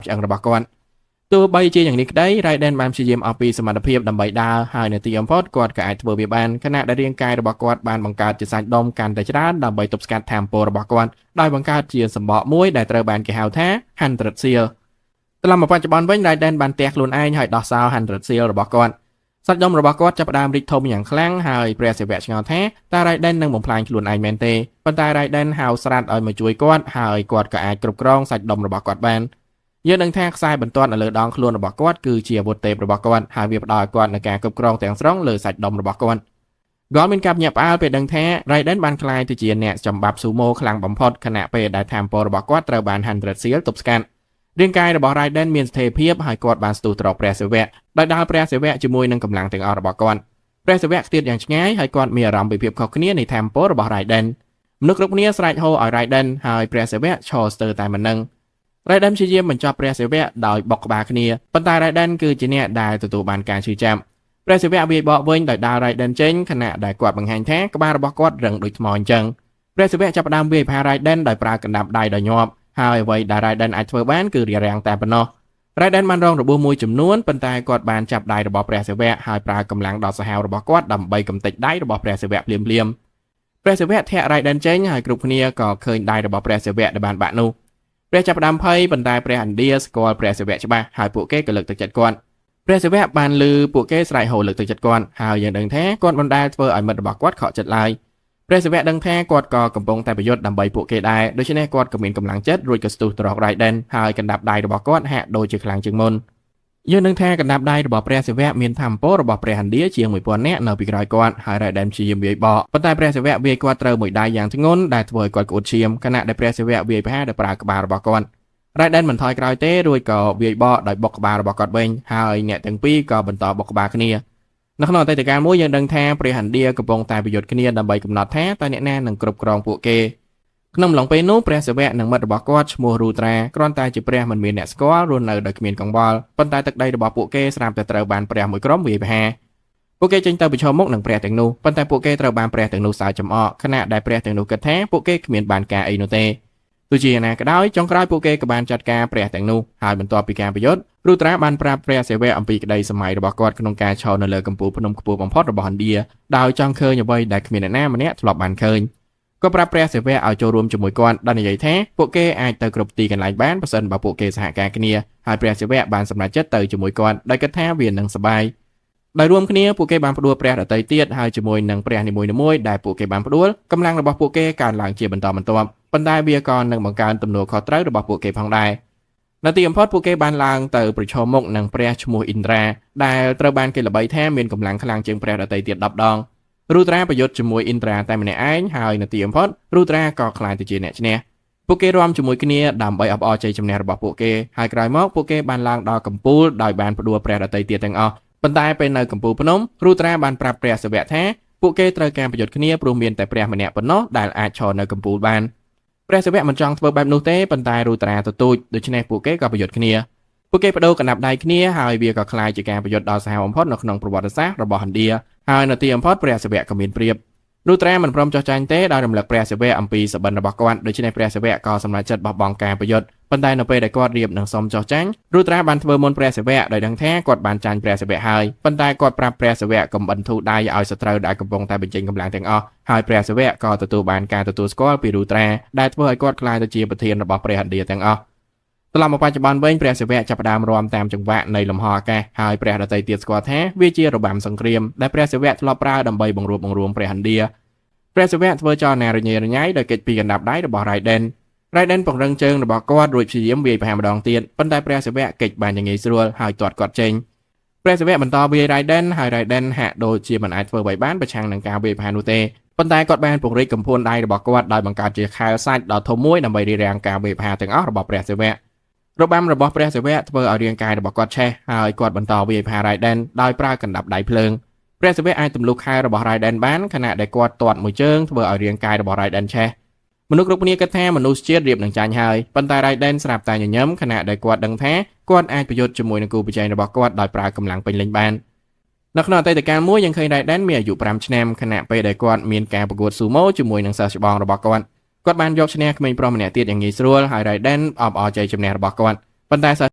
ឆ្អឹងរបស់គាត់ទោះបីជាយ៉ាងនេះក្តី Raiden បានព្យាយាមអស់ពីសមត្ថភាពដើម្បីដើរហើយនៅទីបំផុតគាត់ក៏អាចធ្វើវាបានខណៈដែលរាងកាយរបស់គាត់បានបង្កើតជាសាច់ដុំកាន់តែច្រើនដើម្បីទប់ស្កាត់ថាមពលរបស់គាត់ដោយបង្កើតជាសម្បកមួយដែលត្រូវបានគេហៅថា Hundred Seal ត្រឡប់មកបច្ចុប្បន្នវិញ Raiden បានទះខ្លួនឯងហើយដោះសោ Hundred Seal របស់គាត់សាច់ដុំរបស់គាត់ចាប់ផ្ដើមរីកធំយ៉ាងខ្លាំងហើយព្រះសិវៈឆ្ងល់ថាតើ Raiden នឹងបំផ្លាញខ្លួនឯងមែនទេប៉ុន្តែ Raiden ហៅស្រាត់ឲ្យមកជួយគាត់ហើយគាត់ក៏អាចគ្រប់គ្រងសាច់ដុំរបស់គាត់បានយើងដឹងថាខ្សែបន្ទាត់នៅលើដងខ្លួនរបស់គាត់គឺជាអាវុធទេពរបស់គាត់ហើយវាផ្ដល់ឲ្យគាត់នូវការគ្រប់គ្រងទាំងស្រុងលើសាច់ដុំរបស់គាត់ Gol មានការភ្ញាក់ផ្អើលពេលដឹងថា Raiden បានក្លាយទៅជាអ្នកចំបាប់ស៊ូម៉ូខ្លាំងបំផុតខណៈពេលដែលថាមពលរបស់គាត់ត្រូវបាន Hundred Seal ទប់ស្កាត់រាងកាយរបស់ Raiden មានស្ថិរភាពហើយគាត់បានស្ទុះទៅរកព្រះសិវៈដោយដាល់ព្រះសិវៈជាមួយនឹងកម្លាំងទាំងអស់របស់គាត់ព្រះសិវៈខ្ទាតយ៉ាងឆ្ងាយហើយគាត់មានអារម្មណ៍ពីភាពខុសគ្នានៃថាមពលរបស់ Raiden មនុស្សគ្រប់គ្នាស្រែកហ៊ោឲ្យ Raiden ហើយព្រះសិវៈឈរស្ទើរតែមិននឹង Raiden ព្យាយាមបញ្ចប់ព្រះសិវៈដោយបុកក្បាលគ្នាប៉ុន្តែ Raiden គឺជាអ្នកដែលទទួលបានការឈឺចាប់ព្រះសិវៈវាយបកវិញដោយដាល់ Raiden ចេញខណៈដែលគាត់បង្ហាញថាក្បាលរបស់គាត់រឹងដូចថ្មអញ្ចឹងព្រះសិវៈចាប់ផ្ដើមវាយប្រហារ Raiden ដោយប្រើកណ្ដាប់ដៃដ៏ញាប់ហើយអ្វីដែល Raiden អាចធ្វើបានគឺរារាំងតែប៉ុណ្ណោះ Raiden បានរងរបួសមួយចំនួនប៉ុន្តែគាត់បានចាប់ដៃរបស់ព្រះសិវៈហើយប្រើកម្លាំងដ៏សាហាវរបស់គាត់ដើម្បីកម្ទេចដៃរបស់ព្រះសិវៈភ្លាមៗព្រះសិវៈធាក់ Raiden ចេញហើយគ្រប់គ្នាក៏ឃើញដៃរបស់ព្រះសិវៈដែលបានបាក់នោះព្រះចាប់ផ្ដើមភ័យប៉ុន្តែព្រះឥណ្ឌាស្គាល់ព្រះសិវៈច្បាស់ហើយពួកគេក៏លើកទឹកចិត្តគាត់ព្រះសិវៈបានឮពួកគេស្រែកហូលើកទឹកចិត្តគាត់ហើយយើងដឹងថាគាត់មិនដែលធ្វើឲ្យមិត្តរបស់គាត់ខកចិត្តឡើយព្រះសិវៈដឹងថាគាត់ក៏កំពុងតែប្រយុទ្ធដើម្បីពួកគេដែរដូច្នេះគាត់ក៏មានកម្លាំងចិត្តរួចក៏ស្ទុះទៅរក Raiden ហើយកណ្ដាប់ដៃរបស់គាត់ហាក់ដូចជាខ្លាំងជាងមុនយើងនឹងថាកណ្ដាប់ដៃរបស់ព្រះសិវៈមានថាមពលរបស់ព្រះឥណ្ឌាជាង1000នាក់នៅពីក្រោយគាត់ហើយ Raiden ព្យាយាមវាយបកប៉ុន្តែព្រះសិវៈវាយគាត់ត្រូវមួយដៃយ៉ាងធ្ងន់ដែលធ្វើឲ្យគាត់ក្អួតឈាមខណៈដែលព្រះសិវៈវាយប្រហារដោយប្រើក្បាលរបស់គាត់ Raiden មិនថយក្រោយទេរួចក៏វាយបកដោយបុកក្បាលរបស់គាត់វិញហើយអ្នកទាំងពីរក៏បន្តបុកក្បាលគ្នានៅក្នុងអតីតកាលមួយយើងដឹងថាព្រះឥណ្ឌាកំពុងតែប្រយុទ្ធគ្នាដើម្បីកំណត់ថាតើអ្នកណានឹងគ្រប់គ្រងពួកគេក្នុងអំឡុងពេលនោះព្រះសិវៈនិងមិត្តរបស់គាត់ឈ្មោះរូត្រាគ្រាន់តែជាព្រះមិនមានអ្នកស្គាល់រស់នៅដោយគ្មានកង្វល់ប៉ុន្តែទឹកដីរបស់ពួកគេស្រាប់តែត្រូវបានព្រះមួយក្រុមវាយប្រហារពួកគេចេញទៅប្រឈមមុខនឹងព្រះទាំងនោះប៉ុន្តែពួកគេត្រូវបានព្រះទាំងនោះសើចចំអកខណៈដែលព្រះទាំងនោះគិតថាពួកគេគ្មានបានការអីនោះទេទោះជាយ៉ាងណាក៏ដោយចុងក្រោយពួកគេក៏បានចាត់ការព្រះទាំងនោះហើយបន្ទាប់ពីការប្រយុទ្ធរូត្រាបានប្រាប់ព្រះសិវៈអំពីក្តីស្រមៃរបស់គាត់ក្នុងការឈរនៅលើកំពូលភ្នំខ្ពស់បំផុតរបស់ឥណ្ឌាដោយចង់ឃើញអ្វីដែលគ្មានអ្នកណាម្នាក់ធ្លាប់បានឃើញក៏ប្រាប់ព្រះសិវៈឲ្យចូលរួមជាមួយគាត់ដោយនិយាយថាពួកគេអាចទៅគ្រប់ទីកន្លែងបានប្រសិនបើពួកគេសហការគ្នាហើយព្រះសិវៈបានសម្រេចចិត្តទៅជាមួយគាត់ដោយគិតថាវានឹងសប្បាយដោយរួមគ្នាពួកគេបានផ្ដួលព្រះដទៃទៀតហើយជាមួយនឹងព្រះនីមួយៗដែលពួកគេបានផ្ដួលកម្លាំងរបស់ពួកគេកើនឡើងជាបន្តបន្ទាប់ប៉ុន្តែវាក៏នឹងបង្កើនទំនួលខុសត្រូវរបស់ពួកគេផងដែរនៅទីបំផុតពួកគេបានឡើងទៅប្រឈមមុខនឹងព្រះឈ្មោះអ៊ីនត្រាដែលត្រូវបានគេល្បីថាមានកម្លាំងខ្លាំងជាងព្រះដទៃទៀត10ដងរូត្រាប្រយុទ្ធជាមួយអ៊ីនត្រាតែម្នាក់ឯងហើយនៅទីបំផុតរូត្រាក៏ក្លាយទៅជាអ្នកឈ្នះពួកគេរាំជាមួយគ្នាដើម្បីអបអរជ័យជំនះរបស់ពួកគេហើយក្រោយមកពួកគេបានឡើងដល់កំពូលដោយបានផ្ដួលព្រះដទៃទៀតទាំងអស់ប៉ុន្តែពេលនៅកំពូលភ្នំរូត្រាបានប្រាប់ព្រះសិវៈថាពួកគេត្រូវការប្រយុទ្ធគ្នាព្រោះមានតែព្រះម្នាក់ប៉ុណ្ណោះដែលអាចឈរនៅកំពូលបានព្រះសិវៈមិនចង់ធ្វើបែបនោះទេប៉ុន្តែរូត្រាទទូចដូច្នេះពួកគេក៏ប្រយុទ្ធគ្នាពួកគេបដូរកណ្ដាប់ដៃគ្នាហើយវាក៏ក្លាយជាការប្រយុទ្ធដ៏សាហាវបំផុតនៅក្នុងប្រវត្តិសាស្ត្ររបស់ឥណ្ឌាហើយនៅទីបំផុតព្រះសិវៈក៏មានប្រៀបរូត្រាមិនព្រមចុះចាញ់ទេដោយរំលឹកព្រះសិវៈអំពីសបិនរបស់គាត់ដូច្នេះព្រះសិវៈក៏សម្រេចចិត្តបោះបង់ការប្រយុទ្ធប៉ុន្តែនៅពេលដែលគាត់រៀបនឹងសុំចុះចាញ់រូត្រាបានធ្វើមុនព្រះសិវៈដោយដឹងថាគាត់បានចាញ់ព្រះសិវៈហើយប៉ុន្តែគាត់ប្រាប់ព្រះសិវៈកុំបន្ធូរដៃឲ្យសត្រូវដែលកំពុងតែបញ្ចេញកម្លាំងទាំងអស់ហើយព្រះសិវៈក៏ទទួលបានការទទួលស្គាល់ពីរូត្រាដែលធ្វើឲ្យគាត់ក្លាយទៅជាប្រធានរបស់ព្រះឥណ្ឌាទាំងអស់ត្រឡប់មកបច្ចុប្បន្នវិញព្រះសិវៈចាប់ផ្ដើមរាំតាមចង្វាក់នៃលំហអាកាសហើយព្រះដទៃទៀតស្គាល់ថាវាជារបាំសង្គ្រាមដែលព្រះសិវៈធ្លាប់ប្រើដើម្បីបង្រួបបង្រួមព្រះឥណ្ឌាព្រះសិវៈធ្វើចលនារញ៉េរញ៉ៃដោយគេចពីកណ្ដាប់ដៃរបស់ Raiden Raiden ពង្រឹងជើងរបស់គាត់រួចព្យាយាមវាយប្រហារម្ដងទៀតប៉ុន្តែព្រះសិវៈគេចបានយ៉ាងងាយស្រួលហើយទាត់គាត់ចេញព្រះសិវៈបន្តវាយ Raiden ហើយ Raiden ហាក់ដូចជាមិនអាចធ្វើអ្វីបានប្រឆាំងនឹងការវាយប្រហារនោះទេប៉ុន្តែគាត់បានពង្រីកកំភួនដៃរបស់គាត់ដោយបង្កើតជាខែលសាច់ដ៏ធំមួយដើម្បីរារាំងការវាយប្រហារទាំងអស់របស់ព្រះសិវៈរបាំរបស់ព្រះសិវៈធ្វើឲ្យរាងកាយរបស់គាត់ឆេះហើយគាត់បន្តវាយប្រហារ Raiden ដោយប្រើកណ្ដាប់ដៃភ្លើងព្រះសិវៈអាចទម្លុះខែលរបស់ Raiden បានខណៈដែលគាត់ទាត់មួយជើងធ្វើឲ្យរាងកាយរបស់ Raiden ឆេះមនុស្សគ្រប់គ្នាគិតថាមនុស្សជាតិរៀបនឹងចាញ់ហើយប៉ុន្តែ Raiden ស្រាប់តែញញឹមខណៈដែលគាត់ដឹងថាគាត់អាចប្រយុទ្ធជាមួយនឹងគូប្រជែងរបស់គាត់ដោយប្រើកម្លាំងពេញលេញបាននៅក្នុងអតីតកាលមួយយើងឃើញ Raiden មានអាយុ5ឆ្នាំខណៈពេលដែលគាត់មានការប្រកួតស៊ូម៉ូជាមួយនឹងសិស្សច្បងរបស់គាត់គាត់បានយកឈ្នះក្មេងប្រុសម្នាក់ទៀតយ៉ាងងាយស្រួលហើយ Raiden អបអរជ័យជំនះរបស់គាត់ប៉ុន្តែសិស្ស